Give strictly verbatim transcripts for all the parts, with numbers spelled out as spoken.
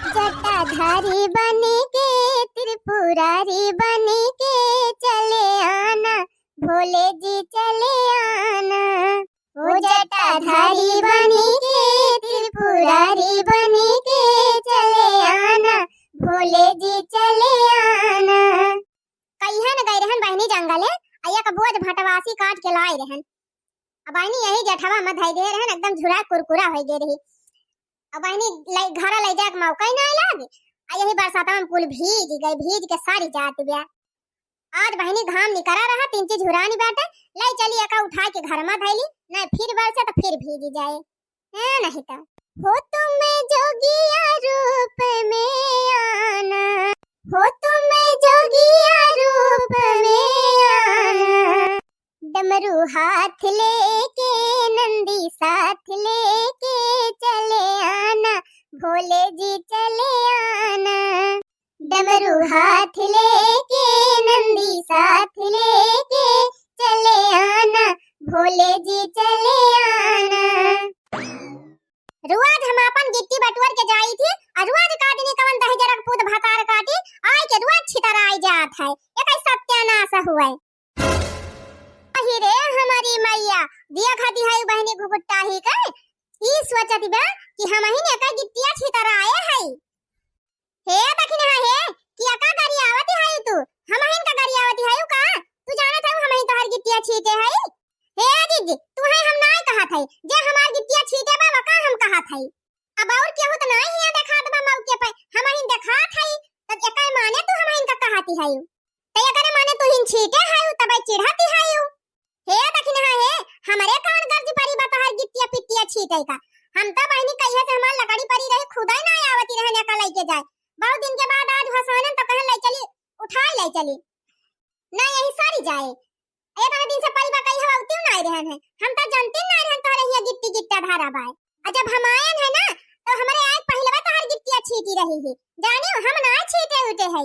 जटाधारी बनी के, त्रिपुरारी बनी के, चले आना, भोले जी चले आना। ओ जटाधारी बनी के, त्रिपुरारी बनी के, चले आना, भोले जी चले आना। कइहन गए रहन बहिनी जंगले, आ एक बोझ भटवासी काट के लाए रहन। अब बहिनी यही जठवा में धइ दे रहन, एकदम झुरा कुरकुरा होइ गए रही। अब बहिनी लइ, घर लइ जाए के मौका ही ना लागे। आ यही बरसात में कुल भीज गए, भीज के सारी जात बा। आज बहिनी घाम निकरा रहा, तीन चीज झुरानी बाटे, लइ चली एका उठा के घर में धइली, नहीं फिर बरसे तो फिर भीज जाए। है नहीं तो। हो तुम जोगिया रूप में आना, हो तुम जोगिया रूप में आना। डमरू हाथ लेके, नंदी साथ लेके, चले आना, भोले जी चले आना। डमरू हाथ लेके, नंदी साथ लेके, चले आना, भोले जी चले आना। रोज हम आपन गिट्टी बटुअर के जाई थी, आ रोज का दिनी कवन दहिजरक पूत भतार काटी, आइ के रोज छितराइ जात है। एकै सत्यानाश हुए। अहि रे हमरी मइया, दिया खाती है बहिनी घुघुट्टा ही के, ई सोचत बा कि हमहिन एकै गिट्टिया छितराए है। हे दखिनहा हे, कि एका गरियावत है तू, हमहिन का गरियावत है का? तू जानत है हमहिन तोहर गिट्टिया छीटे है? हे दीदी, तू है हम नाय कहत है, जे हमार गिट्टिया छीटे बा, वका हम कहत है। अब और केहू त नाय हिया देखात बा मौके पे, हमहिन देखात है, त एकर माने तू हमहिन का कहती है? त एकरे माने तू हिन छीटे है, तबे चिढ़ती है। हे दखिनहा हे, हमरे कौन गर्ज परी बा तोहार गिट्टिया पिट्टिया छीटे का? हम त बहिनी कहिए से हमार लकड़ी परी रहे, खुदै नाय आवती रहन एका लइके जाए। बहुत दिन के बाद आज हसोनन त कहन लइ चली, उठाई लइ चली। ना यही सारी जाए। ए तना दिन से परी बा कही हवा उतिउ नाय रहन है। हम त जानती नाय रहन तोहरे हिया गिट्टी गिट्टा धरा बाय। आ जब हम आयन है ना, तो हमरे आए पहिले बा तोहार गिट्टिया छीटी रही है। जानियो, हम नाय छीटे उटे है।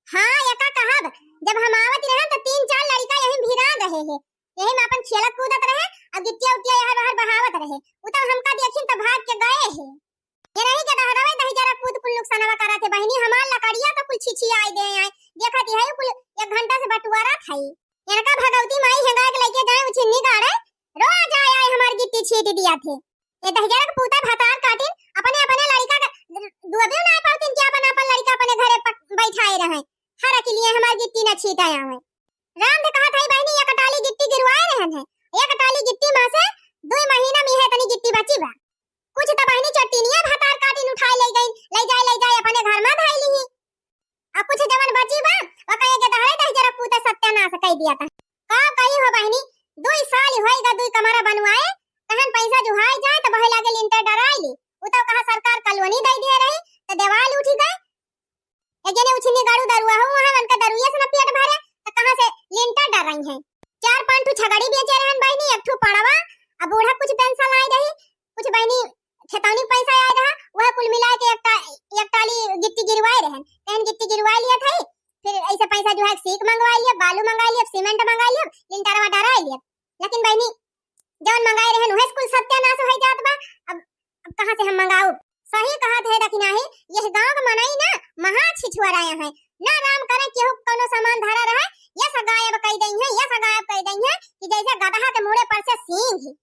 हाँ, एका कहब, जब हम आवत रहन त तीन चार लड़िका यही भिरा रहे हैं, यही में आपन खेलत कूदत रहे, अउ गिट्टिया उट्टिया यहाँ बाहर बहावत रहे। उ तब हमका देखिन त भाग के गए हैं। ये नहीं के दहरवे दही जरा कूद कुल नुकसानवा करत है बहिनी, हमार लकड़िया तो कुल छिछियाई दे आए। देखत है कुल एक घंटा से बटुआरत है। इनका भगवती माई हेंगा के लेके जाए उछिन्नी गाड़े, रोज आए आए हमार गिट्टी छीट दिया थे। ये दहिजरा के पूता भतार काटिन, अपने, अपने लड़िका का दु-, दुअबे ना पावतिन कि अपन, अपन लड़िका अपने घरे प-, बैठाए रहे। हर के लिए हमार गिट्टी ना छीटा आवे। राम दे कहा था बहिनी, एक टाली गिट्टी गिरवाए रहन है, एक टाली गिट्टी में से दुई महीना में है तनी गिट्टी बची बा। कुछ तो बहिनी चट्टीनिया भतार काटिन उठाए ले गई, ले जाए, ले जाए अपने घर में धई ली। आ कुछ जवन बची बा, ओका एके दहरे दहिजरा पूता सत्यानाश कई दिया था। का कही हो बहिनी, दुई साल होई गा, दुई कमरा बनवाए, कहन पैसा जुहाई जाए, त बहे लागे लिंटर डराई ली। उ तो कहा सरकार कॉलोनी दई दिए रही, त देवाल उठी गए। एक जने उछिन्नी गाड़ू दरुआ हो, वहाँ उनका दरुआ से न पेट भरे, त कहाँ से लिंटर डर रही हैं। चार पाँच ठू छगड़ी बेचे रहन बहिनी, एक ठू पड़वा, अब बूढ़ा कुछ पेंशन आई रही, कुछ बहिनी खेतौनी पैसा आए रहा, वह कुल मिला के एक टा-, एक टाली गिट्टी गिरवाए रहन। कहन गिट्टी गिरवाए लिया था, फिर ऐसे पैसा जो है सीक मंगवा लिया, बालू मंगा लिया, सीमेंट मंगा लिया, लिंटरवा डरा लिया। लेकिन बहिनी, जौन मंगाए रहन, उहे कुल सत्यानाश हो जात बा। अब, अब कहाँ से हम मंगाऊ? सही कहत है दखिनहा, यह गाँव के मनई ना महा छिछुआराया है, ना राम करे केहू कौनो सामान धरा रहे, यस गायब कई दई है, यस गायब कई दई है कि जैसे गदहा के मुड़े पर से सींग।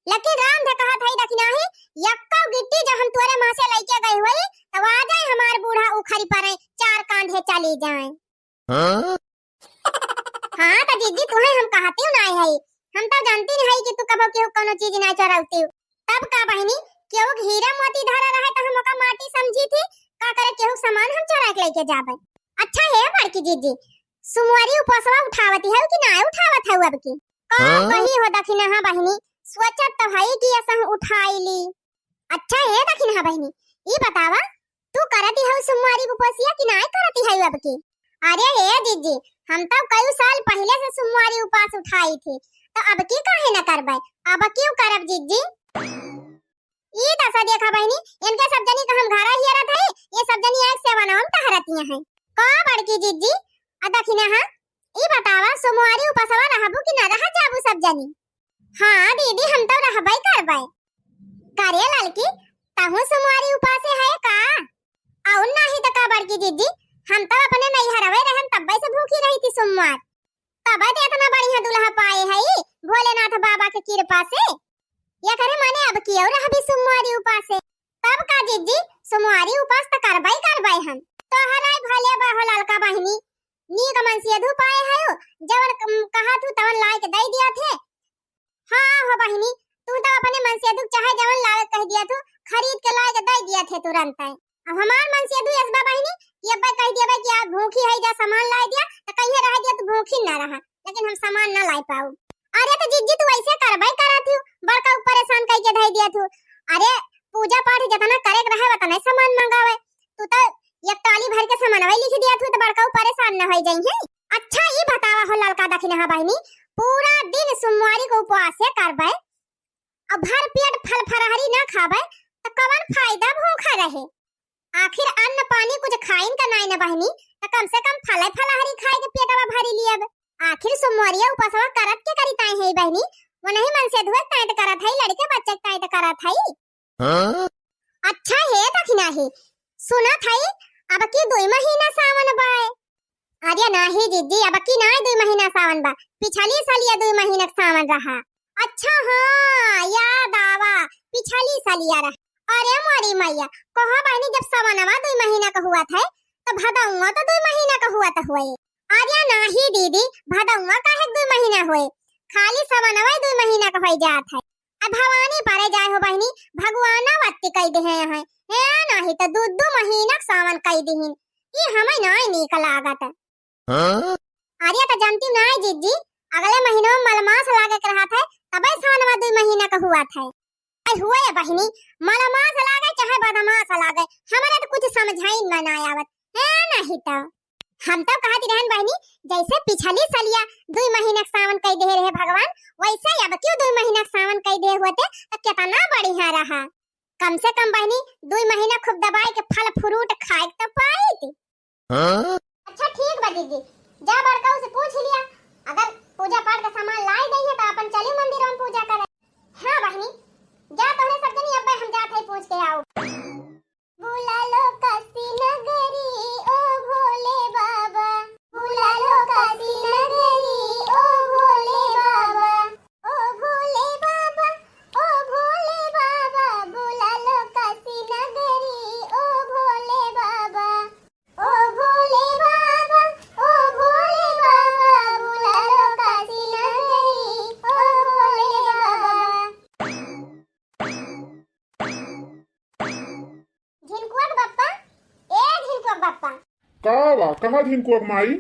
लेकिन राम दे कहत हई दखिनहा, यक्को गिट्टी जब हम तोरे माँ से लइके गए हुई, तब आ जाए हमार बूढ़ा उखरी परे, चार कांधे चली जाए। हाँ? हाँ, तो जीजी, तुहे हम कहती हूँ ना आई है, हम तो जानती नहीं है कि तू कबो केहू कोनो चीज ना चोरौती। तब का बहिनी, केहू हीरा मोती धरा रहे तो हम ओका माटी समझी थी, का करे केहू सामान हम चोरा के लेके जाबे। अच्छा है बड़की जीजी, सुमवारी उपवासवा उठावती है कि ना उठावत है अब की? का हाँ? कही हो दखिनहा बहिनी, सोचत तो हई कि असहु उठाई ली। अच्छा ए दखिनहा बहिनी, ई बतावा, तू करती हऊ सुमवारी उपवासिया कि नाय करती हऊ अब की? अरे ए जीजी, हम तो कई साल पहिले से सुमवारी उपास उठाई थी, तो अब की काहे न करबे? अब क्यों करब जीजी? ई दशा देखा बहिनी, इनके सब जनी का हम घरा हियरत है, ये सब जनी एक सेवा नाम टहरतिया हैं। का बड़की जीजी, आ दखिनहा, ई बतावा, सोमवारी उपासवा रहबू कि ना रह जाबू सब जनी? हाँ दीदी, हम तो रहबे करबे। करे ललकी, तहू सोमवारी उपासे कि जिज्जी, हम तो अपने नैहरवे रहन, तब्बे से भूखी रही थी सोमवार। तब्बे तो इतना बढ़िया दुल्हा पाए हई भोलेनाथ बाबा के कृपा से। ये करे माने अब की और रहबी सोमवारी उपासे। तब का जिज्जी, सोमवारी उपास त करबई करबई हम। तोहरे भले बा हो ललका बहिनी, नीक मनसेधू पाए हयो, जवन कम-, कहा तू तवन लाए के दई दिया थे। हाँ हो बहिनी, तू तो अपने मनसेधू चाहे जवन लावे कह दिया तू, खरीद के लाए के दई दिया थे तुरंत है। अब हमार मनसेधू ऐसबा बहिनी कि अब्बे कह दिया कि आप भूखी है, जा सामान लाए दिया, तो कहिए रह दिया तू भूखी ना रहा, लेकिन हम सामान ना लाए पाऊ। अरे तो जिज्जी तू ऐसे करबे करत हूँ, बड़का ऊ परेशान कई के धई दिया तू। अरे पूजा पाठ जितना करे के रहे उतना सामान मंगावे, तू तो एक टॉली भर के सामानवा लिख दिया तू तो बड़का ऊ परेशान न हो जाई है। अच्छा ई बतावा हो ललका दखिनहा बहिनी, पूरा दिन सोमवारी के उपवासे करबे, अब भर पेट फल फरहरी ना खाबे, त कवन फायदा भूखा रहे? आखिर अन्न पानी कुछ खाइन का नाई न बहिनी, त कम से कम फल फलहरी खाए के पेटवा भरी लियब। आखिर सोमवारिया उपसवा करत के करी ताई है बहिनी, वो नहीं मनसेधुए ताई त करत है, लड़के बच्चे ताई त करत है। हाँ? अच्छा हे दखिनही, सुनत है अब की दुई महीना सावन बाय। अरे नाही जिज्जी, अब की नाही दुई महीना सावन बा, पिछली सालिया दुई महीना के सावन रहा। अच्छा हाँ, याद आवा, पिछली सालिया रहा। अरे मोरी मैया, कहा बहिनी जब सवनवा दुई महीना का हुआ था, तो भदौआ तो दुई महीना का हुआ तो हुए। अरे नाही दीदी, भदौआ काहे के दुई महीना होए, खाली सवनवा दुई महीना का होई जात है। अब भवानी परे जाए हो बहिनी, भगवाना वत्ती कई देहे हैं। हे नाही तो दू दू महीना के सावन कई दिहिन, ई हमें नाही नीक लागत। हाँ? अरे तो जानती नाही जिज्जी, अगले महीनों में मलमास लागे के रहा था, तबे सावनवा दुई महीना का हुआ था। आई हुए बहिनी, मलमास लागे चाहे बदमास लागे, हमारे तो कुछ समझाई में ना आवत। हे नाही तो हम तो कहत रहन बहिनी, जैसे पिछली सलिया दुई महीना के सावन कई दे रहे भगवान, वैसे ही अब क्यों दुई महीना के सावन कई दे होते तो कितना बढ़िया रहा। कम से कम बहिनी दुई महीना खूब दबाई के फल फ्रूट खाए के तो पाई। हाँ? अच्छा ठीक बा दीदी, जा बड़का से पूछ लिया, अगर पूजा पाठ का सामान लाई नहीं है तो अपन चली मंदिर में पूजा करे। हाँ बहिनी, जा तोहरे सब जनी, अब हम जात है पूछ के आओ। बुला लो काशी नगरी ओ भोले बाबा, बुला लो काशी नगरी ओ भोले बाबा, ओ भोले बाबा, ओ भोले बाबा, बुला लो काशी नगरी ओ भोले बाबा, ओ भोले बाबा, ओ भोले बाबा, बुला लो काशी नगरी ओ भोले बाबा। झिनकुआ के बप्पा, ए झिनकुआ के बप्पा। का बा? कहा झिनकुआ के माई?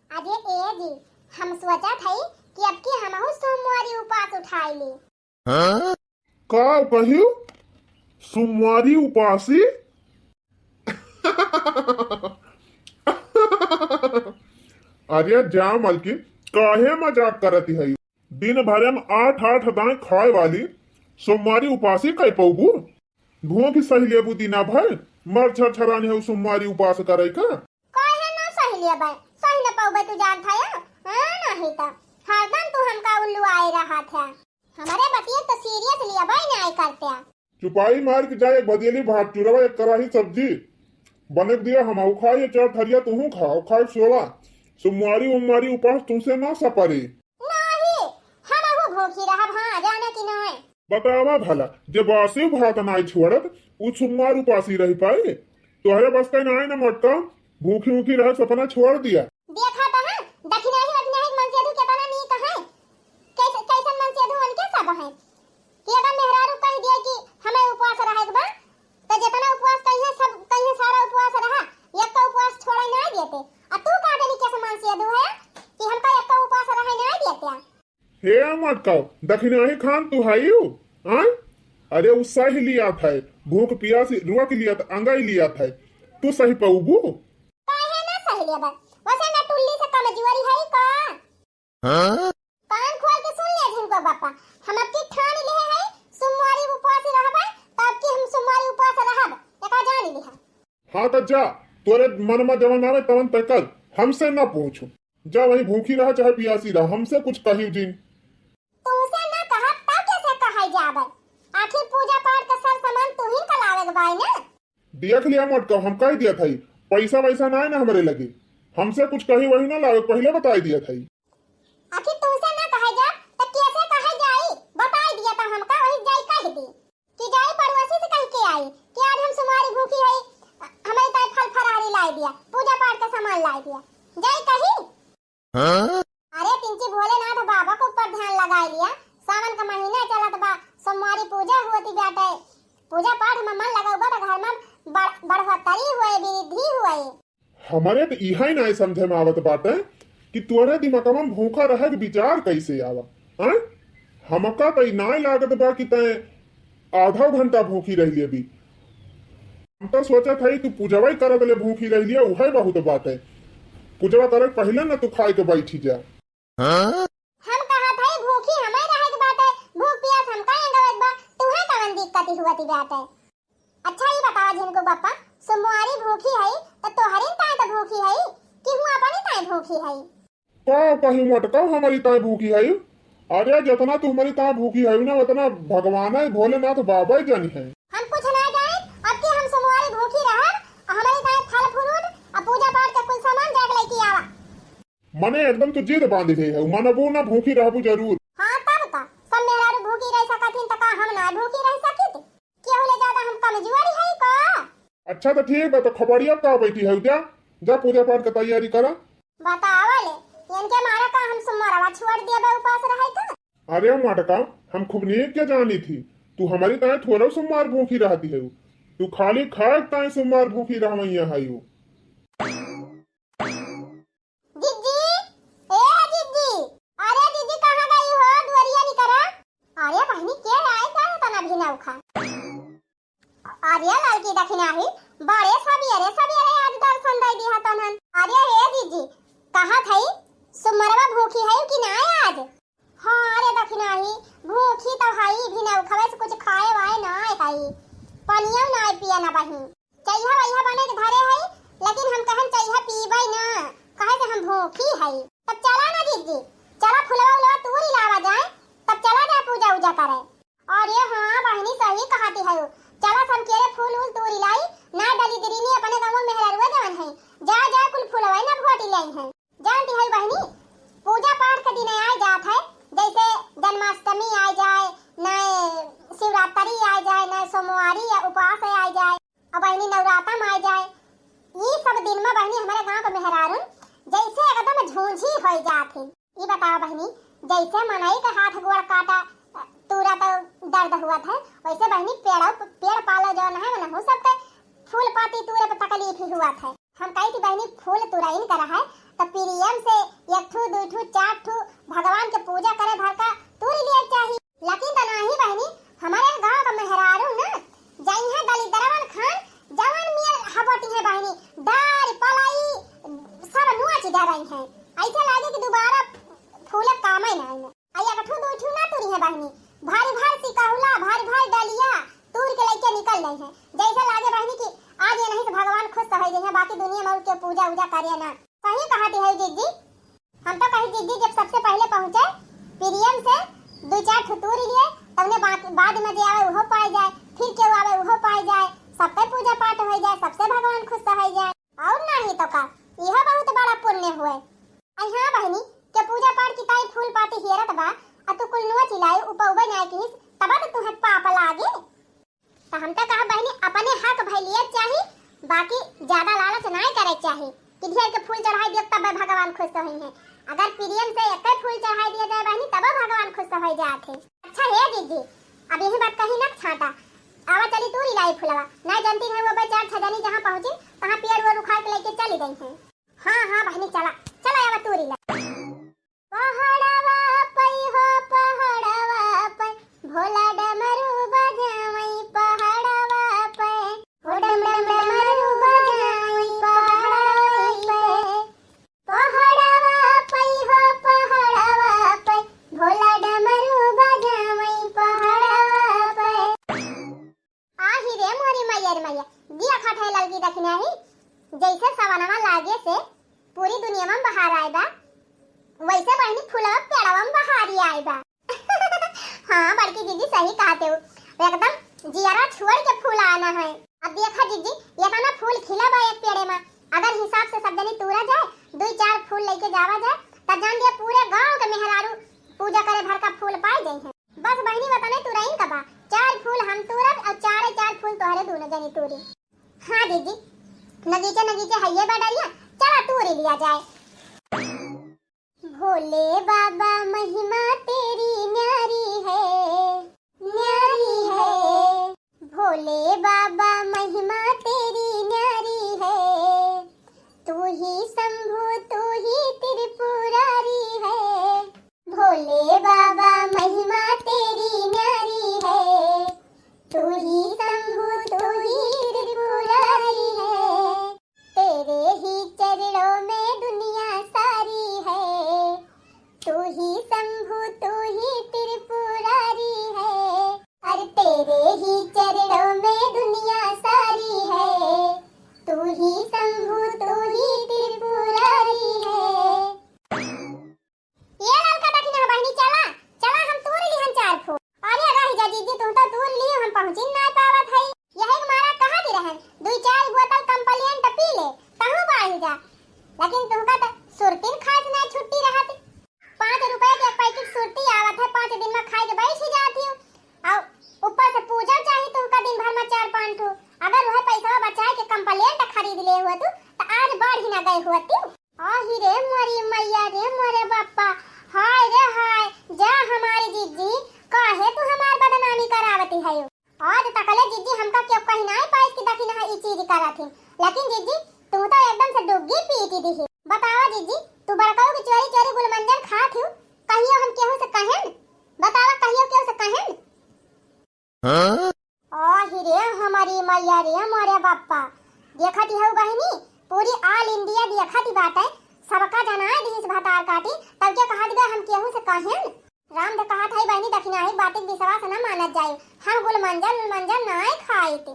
अरे ए जी, हम सोचत हई कि अब की हमहू सोमवारी उपास उठाई ली। हाँ? का कहियो? सोमवारी उपासी? अरे जा मलकिन, काहे मजाक करत हई? दिन भरे में आठ आठ दाएं खाए वाली सोमवारी उपासी कह पौबू? भूख सही लेबू दिना भर, मर छरछरानी है सोमवारी उपास करे का। काहे ना सही लेबै? सही न पौबै तू जानत है, हाँ, नहीं तो हरदम तू हमका उल्लू आए रहत है। हमारे बतिये तो serious लेबै नहीं करते। चुपाई मार के जाए, एक भदियली भात चुरवा, एक कराही सब्जी बने के दिया, हम खाए चार थरिया, तू खा, खाए सोला। सोमवारी उमवारी उपास तुमसे ना सपरी। नहीं, हम अहू भूखी रहब, हाँ, जाने की नहीं। बतावा भला, जे बासी भात नाई छोड़त, उ सोमवार उपासी रह पाई? तोहरे बस का नाई न मोटका, भूखी ऊखी रह सपना छोड़ दिया। देखा तो है, दखिनाही वखिनाही के मनसेधू केतना नीक है। कैस-, कैसन मनसेधू उनके सब है। कि अगर मेहरारू कह दिया कि हमें उपवास रहे के बा, तो जितना उपवास कहिए सब कहिए सारा उपवास रहा, एक का उपवास छोड़े नहीं देते। आ तू का देनी कैसे मनसेधू है कि हमका एक का उपवास रहे नहीं देते। हे मटकाओ, दखिनाही खान तू हइउ, आय? अरे उ सही लियात है, भूख पियास रोक लियात, अंगाई लियात है, तू सही पउबू? काहे ना सही लेबे? वैसे ना टुल्ली से कमजोरी है का? हाँ? कान खोल के सुन ले झिनको बापा, हम अब की ठान ले है, सोमवारी उपवास रहबे, तब की हम सोमवारी उपवास रहब, एका जान ले है। हाँ तो जा, तोरे मन में जवन आवे तवन तय कर, हमसे ना पूछू। जा वहीं भूखी रहा चाहे पियासी रहा, हमसे कुछ कहियो जिन। तुमसे ना कहब तब कैसे कहे जाबे? आखिर पूजा पाठ का सर सामान तू ही कलावे के बाई ना। देख लिया मोटका, हम कह दिया था, पैसा वैसा नाहीं ना हमरे लगे, हमसे कुछ कही वही ना लावे, पहिले बताइ दिया था। आखिर तुमसे ना कहे जा, त कैसे कहे जाई? बताइ दिया था हमका, वही जाई कह दी कि जाई पड़ोसी से कह के आई कि आज हम सोमवारी भूखी है, हमरे ताई फल फरारी लाइ दिया, पूजा पाठ का सामान लाइ दिया, जाई कही। हाँ? अरे पिंची, भोलेनाथ बाबा के ऊपर ध्यान लगाइ लिया, सावन का महीना चलत बा, सोमवारी पूजा होती बाटे, पूजा पाठ में मन लगउबा त घर में बढ़-, बढ़ोतरी हुए, वृद्धि हुए। हमरे त इहइ नाहीं समझे में आवत बाटे कि तोरे दिमागवा में भूखा रहे के विचार कैसे आवा, हाँ? हमका त ई नाहीं लागत बा कि तैं आधा घंटा भूखी रह लिया भी। हम तो सोचत हई तू पूजवा ही करत ले भूखी रह लिया, उहइ बहुत बात है। पूजवा करे पहिले ना तू खाए के बैठी जा। हम कहत हई भूखी हमें रहे के बात है, भूख पियास हमका यहाँ गवे के बा, तुहे कवन दिक्कत हुआ ती बात है? अच्छा ई बतावा झिनकू बप्पा, सोमवारी भूखी हई त तोहरी ताई त भूखी हई कि हूँ अपनी ताई भूखी हई? का कही मोटका, हमरी ताई भूखी है? अरे, जितना तू हमरी ताई भूखी है ना, उतना भगवान है, भोलेनाथ बाबा ही जानी है। हम कुछ ना जाए, अब की हम सोमवारी भूखी रहब, और हमरी ताई फल फ्रूट और पूजा पाठ का कुल सामान जाके लेके आवा। मने एकदम तू जिद बांध ले है, मनबू ना भूखी रहबू जरूर। हाँ, तब का, सब मेहरारू भूखी रह सकत हिन, त का हम ना भूखी रह सकित? केहू ले ज्यादा हम कमजोर हई का? अच्छा त ठीक बा, त खपड़िया का बैठी है, जा, जा पूजा पाठ के तैयारी करा। बतावा ले, इनके मारा का हम सुमरवा छोड़ दिया बा उपास रहे का? अरे मटका, हम खूब नीक के जानी थी, तू हमारी ताए थोड़ा सुमार भूखी रहती है, तू खाली खाए ताए सुमार भूखी रहवैया है। जिज्जी, ए जिज्जी, अरे जिज्जी कहाँ गई हो? दुआरिया निकरा। अरे बहिनी के आए का तना भी नौखा। अरे लड़की दखिनाही, बड़े सबेरे सबेरे आज दर्शन दे दिया तनन। अरे हे जिज्जी, कहा थई सुमरवा भूखी है कि ना आज? हाँ रे दखिनाही, भूखी तो हई भी नौखवे से कुछ खाए वाए ना हई, पनियो ना पिया ना बहिन। चइहा वइहा बने के धरे हई, लेकिन हम कहन चइहा पीबे ना, कहे से हम भूखी हई। तब चला ना जिज्जी, चला फुलवा उलवा तूरी लावा जाए, तब चला जाए पूजा उजा करे। अरे हाँ बहिनी सही कहती है, चला हम केरे फूल उल तूरी लाई, ना डली दिरिनी अपने गाँव में मेहरारुआ जवन है, जा जा कुल फुलवा ना भोटी लाई है। जानती है बहिनी, पूजा पाठ के दिन आए जात है, जैसे जन्माष्टमी आए जाए, ना शिवरात्रि आए जाए, ना सोमवारी या उपास आए जाए, और बहिनी नवराता में आए जाए, ई सब दिन में बहिनी हमारे गाँव के मेहरारून जैसे एकदम झूंझी हो जात है। ई बताओ बहिनी, जैसे मनई के हाथ गोड़ काटा तूरा तो दर्द हुआ है, वैसे बहिनी पेड़ पेड़ पालो जौन है उनहू सबके फूल पाती तूरे पे तकलीफ ही हुआ है। हम कही थी बहिनी फूल तुरइन कर है, तो प्रेम से एक ठू, दू ठू, चार ठू भगवान के पूजा करे भर का तूरी लिए चाही। लेकिन तो नाही बहिनी, हमारे गाँव का मेहरारू ना जइहे दलिद्रवन खान जवन मियर हबटी है बहिनी, डार पलाई सब नोच डरई है। ऐसे लागे कि दोबारा फूले कामे ना आई। आ एक ठू दू ठू ना तुरी है बहिनी, भारी भारी सिकहुला, भारी भारी डलिया तूर के लेके निकल जाई है। जैसे लागे बहिनी कि आज ये नहीं से भगवान खुश तो हो जाई है, बाकी दुनिया में उठ के पूजा उजा करे ना। सही कहती है जिज्जी, हम तो कही जिज्जी जब सबसे पहले पहुँचे प्रेम से दो चार ठू तूर लिए, तब उन्हें बाकी बाद में जे आवे उहो पाए जाए, फिर केहू आवे उहो पाए जाए, सबके पूजा पाठ हो जाए, सबसे भगवान खुश तो हो जाए। और नहीं तो का, यह बहुत बड़ा पुण्य हुए। आई हाँ बहिनी, के पूजा पाठ की ताई फूल पाती हेरत बा, आ तू कुल नोच लाई, उपउबे नाय किहिस, तब तो तुहे पाप लागे। तो हम तो कहा बहिनी, अपने हक भई लिए चाही, बाकी ज्यादा लालच नाय करे चाही कि ढेर के फूल चढ़ाई दियो तब भगवान खुश होई हैं। अगर प्रेम से एक फूल चढ़ाई दिया जाए बहिनी, तब भगवान खुश हो जात है। अच्छा हे दीदी, अब यही बात कही न छाटा, आवा चली तूरी लाई फुलवा। ना जानती है वो बे चार छजनी जहाँ पहुँची, तहाँ पेड़ वो उखाड़ के लेके चली गई हैं। हाँ, हाँ बहिनी, चला, चला आवा तूरी ला। पहाड़वा पई हो, पहाड़वा पई, भोला डमरू बजावई पहाड़वा पई। हो डम डम डमरू बजावई पहाड़वा पई। पहाड़वा पई हो, पहाड़वा पई, भोला डमरू बजावई पहाड़वा पई। आही रे मोरी मैया रे मैया, दिया खात है ललकी दखिनाही। जैसे सवनवा लागे से पूरी दुनिया में बहार आए बा, वैसे बहिनी फूलवा पेड़वा में बहारी आए बा। हाँ बड़की दीदी सही कहते हो, एकदम जियरा छोड़ के फूल आना है। अब देखा दीदी, ये तना फूल खिला बा एक पेड़े में, सब जनी तूरा जाए, दुई चार फूल लेके जावा जाए, तब जान लिया पूरे गांव के मेहरारू पूजा करे भर का फूल पाए जाई हैं। बस बहिनी, वतने तुरइन का बा, चार फूल हम तूरब और चारे चार फूल तोहरे दोनों जनी तूरी। हाँ जीजी, नगीचे नगीचे हइये बा डरिया, चला तूरी लिया जाए। भोले बाबा महिमा तेरी न्यारी है, न्यारी है। भोले बाबा महिमा तेरी न्यारी है, तू ही शंभु तू ही त्रिपुरारी है। भोले बाबा महिमा तेरी न्यारी है, तू ही शंभु तू ही त्रिपुरारी है। तेरे ही चरणों में दुनिया सारी है, तू ही शंभु तू ही त्रिपुरारी है। अरे तेरे ही चरणों में दुनिया सारी है, तू ही शंभु तू ही त्रिपुरारी है। ये ललका दखिनहा बहिनी, चला, चला हम तूर लिहन चार फूल। अरे रह जा जीजी, तू तो तूर लियो, हम पहुँचिन नाय पावत हई। यही के मारा कहत ही रहन, दुई चार बोतल Complain पी ले, तहूँ बढ़ जा। लेकिन तुहका तो सुरतिन खास ना छुट्टी रहत। पाँच रुपया के एक पैकेट सुरती आवत है, पाँच दिन में खाए के बैठ ही जाती हूँ। और ऊपर से पूजा चाही तुहका दिन भर में चार पाँच ठो। अगर वह पैसा बचाए के Complain खरीद ले हुआ तू, तो आज बढ़ ही ना गए हुआ तू। आही रे मोरी मैया रे मोरे बापा, हाय रे हाय, जा हमारी जीजी, काहे तू हमार बदनामी करावती है? आज तकले जीजी हमका क्यों कहीं नाय पाइस कि दखिनहा ई चीज करत ही, लेकिन जीजी तू तो एकदम से डुग्गी पीटी दिही। बतावा जीजी, तू बड़काऊ की चोरी चोरी गुलमंजन खात ही, कहियो हम केहू से कहेन? बतावा कहियो केहू से कहेन? हाँ? आही रे हमारी मैया रे मोरे बाप्पा, देखत हऊ बहिनी, पूरी All India देखत ही बाटे, सबका जनाए दिहिस भतार काटी, तब के कहत बे हम केहू से कहेन? राम दे कहत हई बहिनी दखिनहा ही बातिक विश्वास न मानत जाई, हम गुलमंजन उलमंजन नाय खाइत।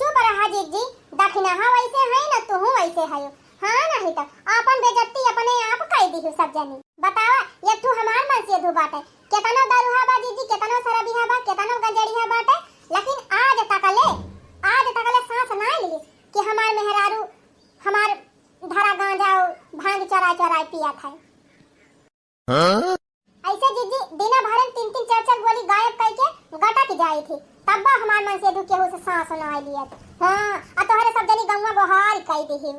चुप रहा जीजी, दखिनहा वैसे है न तुहू वैसे है। हाँ, नहीं तो आपन बेइज्जती अपने आप कई दिहु सब जनी। बतावा, एक ठो हमार मनसेधु बाटे, केतनो दरुहा बा जीजी, केतनो शराबिहा बा, केतनो गंजड़िहा बाटे, लेकिन आज तकले, आज तकले सांस ना लिहिस कि हमार मेहरारू हमार धरा गांजा और भांग चोराय चोराय पियत है। हाँ? ऐसे जीजी दिना भर में तीन तीन चार चार गोली गायब करके गटक जाई थी, तब बा हमार मनसेधु केहू से सांस ना लियत। हाँ, आ तोहरे सब जनी गौवा गोहार कई दिही।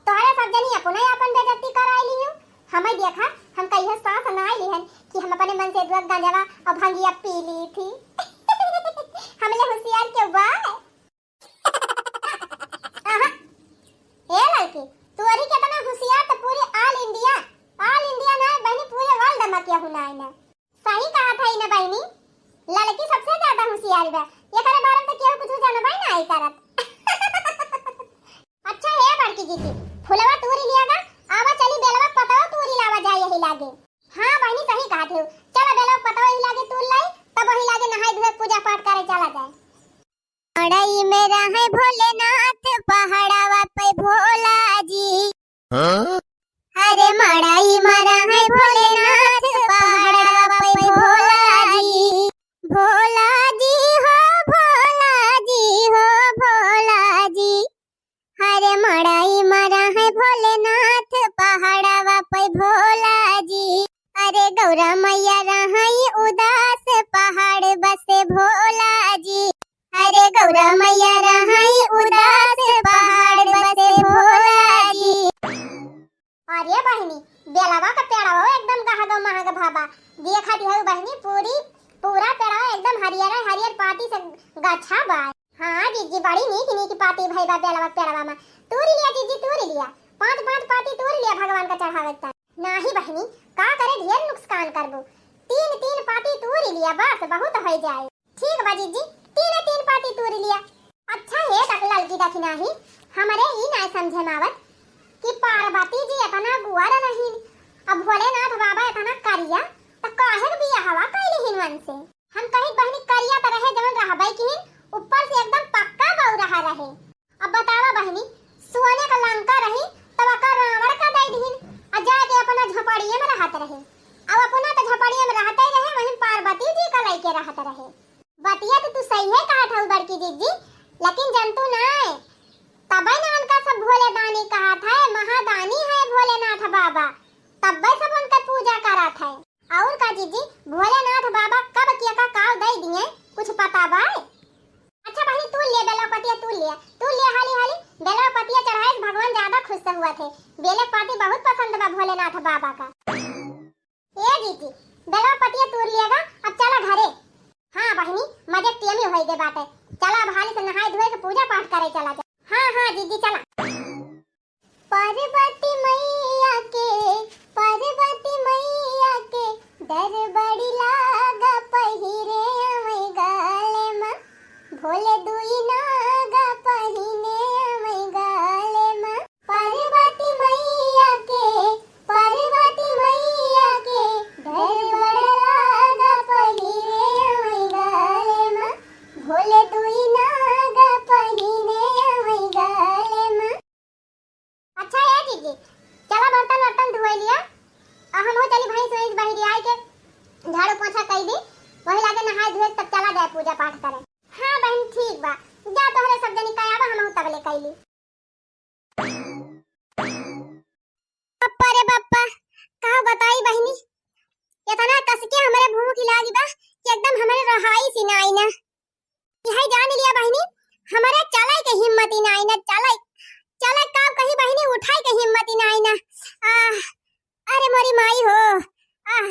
तोहरे सब जनी अपने आपन बेइज्जती कराई लिहू। हमें देखा, हम कहियो सांस ना लिहन कि हम अपने मनसेधुआ गंजवा और भंगिया पी ली थी। हमले होशियार क्यों बा? आहा। ए लड़की, तोरी केतना होशियार त पूरे All India, All India ना बहिनी, पूरे world में केहू ना है ना। सही कहा था ना बहिनी, लड़की सबसे ज्यादा होशियार बा। एकरे बारे में तो केहू कुछ जानबे ना आई करत। अच्छा हे बड़की जीजी, फुलवा तूरी लिया गा, आवा चली बेलवा पतवा तूरी लावा जाए यही लागे। हाँ बहिनी सही कहा थे, चला बेलवा पतवा यही लागे तूर लाई, तब वही लागे नहाए धोए पूजा पाठ करे चला जाए। मड़ई में रहे भोलेनाथ, पहाड़ावा पे भोला जी। हाँ? अरे मड़ई में रहे भोलेनाथ, पहाड़ावा पे भोला जी। भोला जी हो, भोला जी हो, भोला जी। अरे मड़ई में रहे भोलेनाथ, पहाड़ावा पे भोला जी। अरे गौरा मैया रहई उदास, पहाड़ बसे भोला जी। अरे गौरा मैया रहई उदास, पहाड़ बसे भोला जी। अरे बहिनी, बेलवा का पेड़वा एकदम गहगो महग भाबा। देखत हऊ बहिनी, पूरी, पूरा पेड़वा एकदम हरियर हरियर पाती से गच्छा बा। हाँ जीजी, बड़ी नीक नीक पाती भई बा बेलवा पेड़वा में। तूरी लिया जीजी, तूरी लिया, पाँच पाँच पाती तूरी लिया भगवान का चढ़ावे के। नाही बहिनी, का करे ढेर नुकसान करबू, तीन तीन पाती तूरी लिया बस, बहुत हो जाए। ठीक बा जीजी, तीन तीन पाती तूरी लिया। अच्छा हे दख ललकी दखिनहा ही, हमरे ई ना समझे में आवत कि पार्वती जी इतना गोर रहीन, अब भोलेनाथ बाबा इतना करिया, त काहे के बियाहवा कइली हिन उनसे? हम कही बहिनी करिया त रहे जवन रहबे किहिन, ऊपर से एकदम पक्का बौरहा रहे। अब बतावा बहिनी, सोने का लंका रही तब ओका रावण का दे दिहिन, आ जाके अपना झोपड़िए में रहत रहे। अब अपना त झोपड़िए में रहते रहे, वहीं पार्वती जी का लइके रहत रहे। बतिया तो तू सही है कहत हऊ बड़की जीजी, लेकिन जनतू ना है, तबे ना उनका सब भोले दानी कहत है, महादानी। बाबा, तब्बे सब उनकर पूजा करत है। और का जीजी, भोलेनाथ बाबा कब केका काव दे दिए, कुछ पता बा? अच्छा बहिनी, तू ले बेलवा पतिया, तू ले, तू ले हाली हाली, बेलवा पतिया चढ़ाए से भगवान ज्यादा खुश हुआ थे। बेले पाती बहुत पसंद बा भोलेनाथ बाबा का। ए जीजी, बेलवा पतिया तूर लिया गा, अब चला घरे। हाँ बहिनी, मजे टेमी होई गए बाटे। चला अब हाली से नहाए धोए के पूजा पाठ करे चला जा। हाँ हाँ जीजी चला। पार्वती मैया के, पार्वती मैया के डर बड़ी लागा पहिरे अवै गाले मा। भोले दुई नागा पहिने अवै गाले मा। पार्वती मैया के, पार्वती मैया के डर बड़ा लागा पहिरे अवै गाले मा। भोले दुई नागा पहिने अवै गाले मा। अच्छा ए जीजी, चला बर्तन वर्तन धोए लिया, और हम चली भैंस वैंस बहिरी आए के झाड़ू पोछा कई दी, वही लागे नहाए धोए तब चला जाए पूजा पाठ करे। हाँ बहन ठीक बा, जा तोहरे सब जनी कयाबा, हमहू तबले कैली। बप्पा रे बप्पा, का बताई बहिनी, इतना कस के हमरे भूख लागी बा कि एकदम हमरे रहाई सी नाई ना। यही जान लिया बहिनी, हमरे चले के हिम्मत ही नाई ना, चले, चले का कही बहिनी, उठाए के हिम्मत ही नाई ना। आह, अरे मोरी माई हो, आह,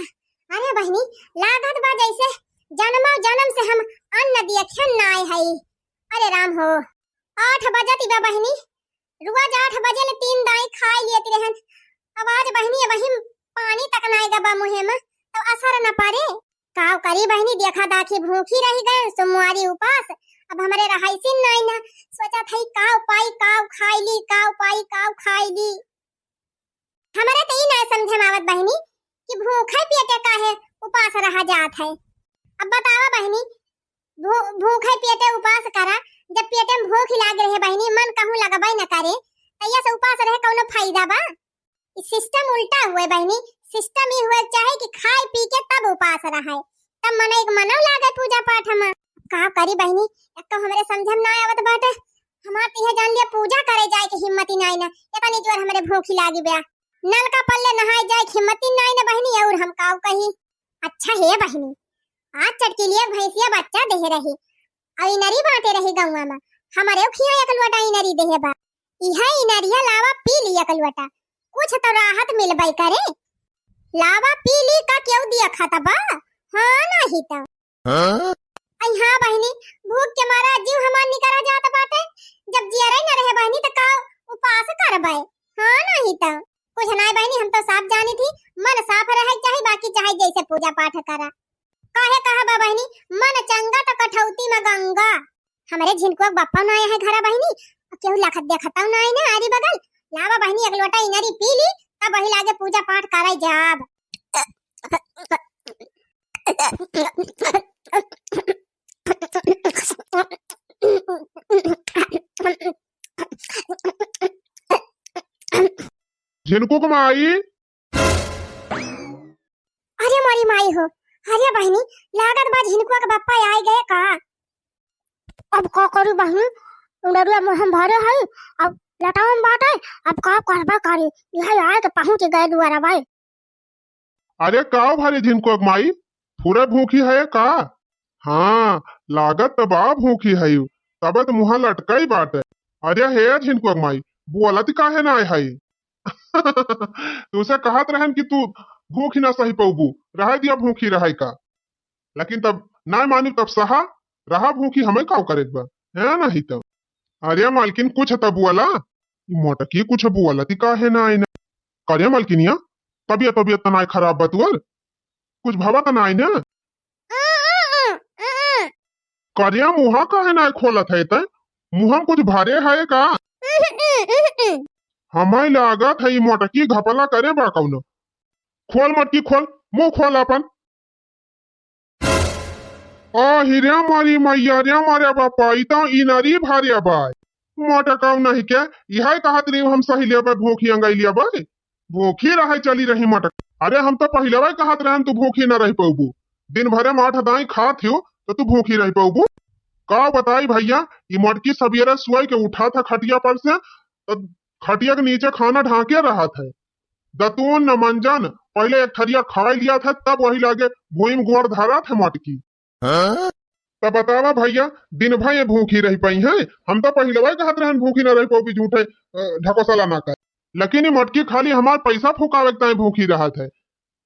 अरे बहिनी, लागत बा जैसे जन्मा जन्म से हम अन्न दिया खेन ना आए हई। अरे राम हो, आठ बजत बा बहिनी, रोज आठ बजे ले तीन दाई खाए लेत रहन। अब आज बहिनी, अब वही पानी तक ना आएगा बा मुँहे में, तो असर न पड़े। काव करी बहिनी, देखा दाखी भूखी रही गए, सोमवारी उपास। अब हमरे रहाइसिन नाई ना, सोचा थई काव पाई काव खाई ली, काव पाई काव खाई ली। हमरे त ई नाई समझे में आवत बहिनी कि भूखे पेटे काहे उपास रहा जात है। अब बतावा बहिनी, भू-, भूखे पेटे उपास करा, जब पेटे में भूख लाग रहे बहिनी, मन कहूँ लगबे न करे, त ये से उपास रहे कौनो फायदा बा? ई सिस्टम उल्टा हुए बहिनी, सिस्टम ई हुए चाहे कि खाए पी के तब उपास रहे, तब मनई के मनौ लागे पूजा पाठ में। का करी बहिनी, एक तो हमरे समझ में ना आवत बाटे, हमार त इहे जान लिया पूजा करे जाए के हिम्मत ही नाई ना, इतनी जोर हमरे भूखी लागी बा। नलका पल्ले नहाए जाए के हिम्मत ही नाई ना बहिनी, और हम काव कही। अच्छा हे बहिनी, आज चटकीलिया भैंसिया बच्चा देहे रही, और इनरी बांटे रही गौवा में, हमरे खिया एक लोटा इनरी देहे बा। इहे इनरिया लावा पी ली एक लोटा, कुछ तो राहत मिलबे करे। लावा पी ली का केहू दिया खाता बा? हाँ नहीं तो। हाँ? आई हाँ बहिनी, भूख के मारा जीव हमार निकरा जात बाटे। जब जियरे न रहे बहिनी त का उपास करबे? हाँ नहीं तो। कुछ नहीं बहिनी, हम तो साफ जानी थी, मन साफ रहे चाहे बाकी चाहे जैसे पूजा पाठ करा। काहे कहा बा बहिनी, मन चंगा त कठौती में गंगा। हमरे झिनकुआ के बप्पा ना आए हैं घरा बहिनी, केहू लखत देखता ना आए ना आरी बगल। लावा बहिनी एक लोटा इनरी पी ली, तब वही लागे पूजा पाठ करे जाब। झिनकू के माई। अरे मोरी माई हो, अरे बहिनी, लागत बा झिनकुआ के बप्पा आए गए का? अब का करू बहिनी, उड़रुआ मुँह में भरे है, अब लटावन बाटे, अब का करबा करे, यह आए के पहुँच गए दुआरा बाई। अरे का भरे झिनकुआ के माई, पूरा भूखी है का? हाँ, लागत त बा भूखी है, तबे त मुँह लटकाई बाटे। अरे हे झिनकुआ के माई, बोलत काहे ना है? तुसे कहत रहन कि तू भूखी ना सही पौबू, रहे दिया भूखी रहे का। लेकिन तब ना मानी तब सहा, रहा भूखी हमें काव करे के बा, है नहीं तब। अरे मालकिन कुछ त बोला, ई मोटकी कुछ बोलत ही काहे ना आई ना। करे मालकिनिया, तबियत तबियत त ना खराब बा तुअर, कुछ भवा त ना आई ना। करिया मुँहा काहे ना खोलत है तै? मुँहा कुछ भरे है का? हमें लागत है ई मोटकी घपला करे बा कौनो। खोल मोटकी खोल, मुँह खोल अपन। आ हिरे मारी मैया रे मारे बापा, ई तो इनरी भरे बा। मोटकाऊ नहीं के, इहे कहत रही हम सही लेबे भूखी अंगाई लेबे। भूखी रहे चली रही मटक। अरे हम तो पहिलवा कहत रहन तू भूखी न रह पौबू। दिन भरे में आठ दाई खात हियो तो तू भूखी रह पौबू। का बताई भैया, ई मटकी सबियरे सुआई के उठा था खटिया पर से, तो खटिया के नीचे खाना ढांके रहत है। दतून न मंजन, पहिले एक थरिया खाइ लिया था, तब वही लागे भुइम गोड़ धरा था मटकी। हाँ? तब बतावा भइया, दिन भर ये भूखी रहि पइहैं? हम तो पहिलवा कहत रहन भूखी न रहि पउबी, झूठे, अ, ढकोसला न कर। लेकिन ये मटकी खाली हमार पैसा फुकावे के ताईं भूखी रहत है।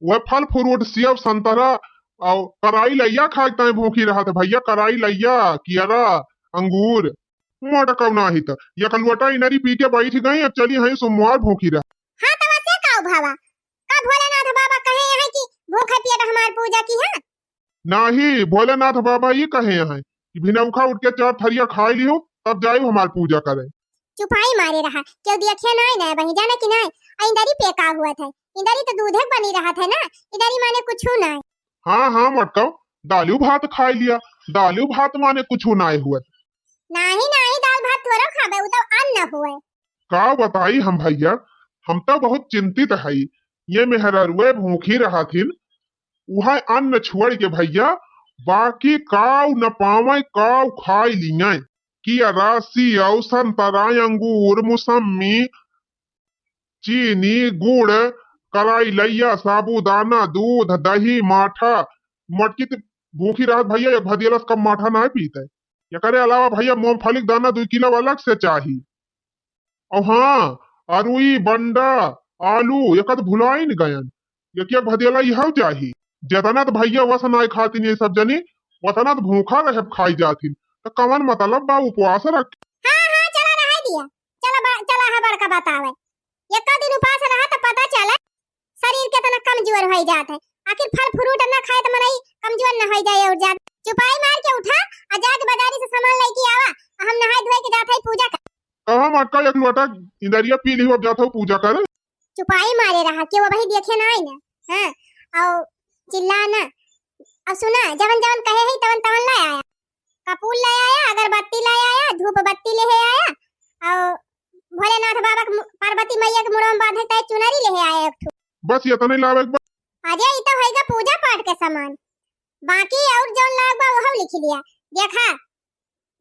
वह फल फ्रूट, सेब, संतरा अउर कराई लइया खाए के ताईं भूखी रहत है भइया, कराई लइया, कियरा, अंगूर। मोटकउ नाहीं त एक लोटा इनरी पी के बैठ गई, अब चली हई सोमवार भूखी रह। हाँ, तब असे का भावा? का भोलेनाथ बाबा कहे हैं कि भूखे पेट हमार पूजा किहा? नाहीं, भोलेनाथ बाबा ई कहे हैं कि भिनउखा उठ के चार थरिया खाइ लिहु, तब जाइउ हमार पूजा करे। चुपाई मारे रहा, केउ देखे नाहीं ना बही, जाना कि नाहीं? आ इंदरी पे का हुआ था? इंदरी तो दूधे बनी रहत है ना, इंदरी माने कुछु नाहीं। हाँ, हाँ, मटकउ, दालू भात खाइ लिया, दालू भात माने कुछु नाहीं हुआ। नाहीं, नाहीं, दाल भात थोड़ो खाबे, उ तो अन्न हुए। का बताई हम भइया, हम तो बहुत चिंतित हई। ये मेहरारुए भूखी रहथिन, उहै अन्न छोड़ के भइया, बाकी काउ न पावै, काउ खाइ लियै। कियरा, सेव, संतरा, अंगूर, मुसम्मी, चीनी, गुड़, कराई लइया, साबूदाना, दूध, दही, माठा, मटकी त भूखी रहत भइया, एक भदियला से कम माठा नाहीं पीत है। एकरे अलावा भइया मूंगफली के दाना दुइ किलो अलग से चाही। अउर हाँ, अरुई, बंडा, आलू, एकत भुलाइन गयन। एक एक भदेला इहउ चाही। जेतना त भइया वस नाहीं खातिन ये सब जनी, ओतना त भूखा रहे खाइ जातिन। त कवन मतलब बा उपवास रख? हाँ, हाँ, चला रहे दिया। चला बा-, चला है बड़का बतावे। एक दिन उपास रहा त पता चले शरीर केतना कमजोर होइ जात है। आखिर फल फ्रूट न खाए त मनई कमजोर न होइ जाए और जात। चुपाई मार के उठा, आ जाके बाजारी से सामान लइके आवा, आ हम नहाए धोए के जात हई पूजा कर। कहा मटका एक लोटा इंदरिया पी लिहु, अब जात हऊ पूजा कर। चुपाई मारे रहा, केउ अबही देखे नाहीं ना। हाँ, अउ चिल्ला ना। अब सुना, जवन जवन कहे हई तवन तवन ले आया। कपूर ले आया, अगरबत्ती ले आया, धूप बत्ती लेहे आया, अउ भोलेनाथ बाबा के मु-, पार्वती मैया के मुड़वा में बांधे ताई चुनरी लेहे आया एक ठो। बस एतने लावे के बा। अरे, ई तो होइगा पूजा पाठ के सामान। बाकी अउर जौन लाग बा, उहउ लिखि लिया। देखा,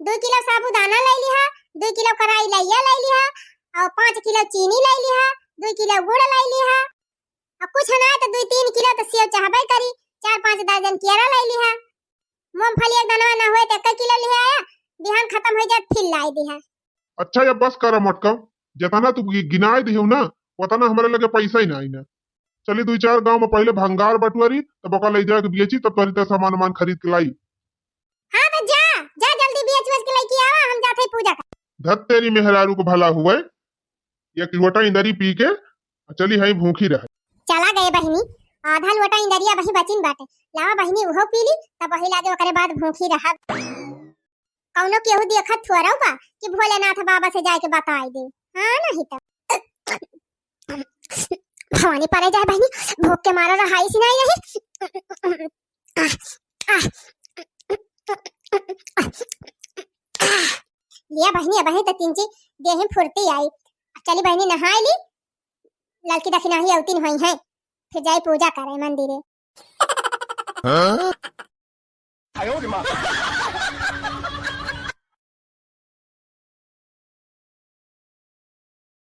दुइ किलो साबूदाना लइ लिहा, दुइ किलो कराई लइया लइ लिहा, अउ पाँच किलो चीनी लइ लिहा, दुइ किलो गुड़ लइ लिहा, अउ कुछ नाहीं त दुइ तीन किलो त सेव चहबइ करी, चार पाँच दर्जन केरा लइ लिहा। मूंगफली एक दनवा न होए त एक किलो लिहे आया, बिहान खतम होइ जात फिर लाइ दिहा। अच्छा, अब बस करा मटका, जेतना तू गि-, गिनाइ दिहू ना, ओतना हमरे लगे पइसा ही नाहीं ना। चली दुइ चार गाँव में पहिले भंगार बटुअरी, तब ओका लइ जाके बेची, तब तोहरी त सामान उमान खरीद के लाई। हाँ, त जा, जा जल्दी बेच बेच के लइके आवा, हम जात हई पूजा कर। धत तेरी मेहरारू क भला हुए, एक लोटा इंदरी पी के चली हई भूखी रहे। चला गए बहिनी, आधा लोटा इंदरिया वही बचिन बाटे। लावा बहिनी, उहउ पी ली, तब वही लागे ओकरे बाद भूखी रहब। कउनो केहू देखत थोरउ बा कि भोलेनाथ बाबा से जाइके बताइ दे। हाँ, नाहीं त भवानी परे जाए बहिनी, भूख के मारा रहाई सी नाहीं रही। लिया बहिनी, अबही त तीन ची देही फुर्ती आई। चली बहिनी नहाइ ली, ललकी दखिनाही अउतिन होइहैं, फिर जाई पूजा करे मंदिरे। हाँ?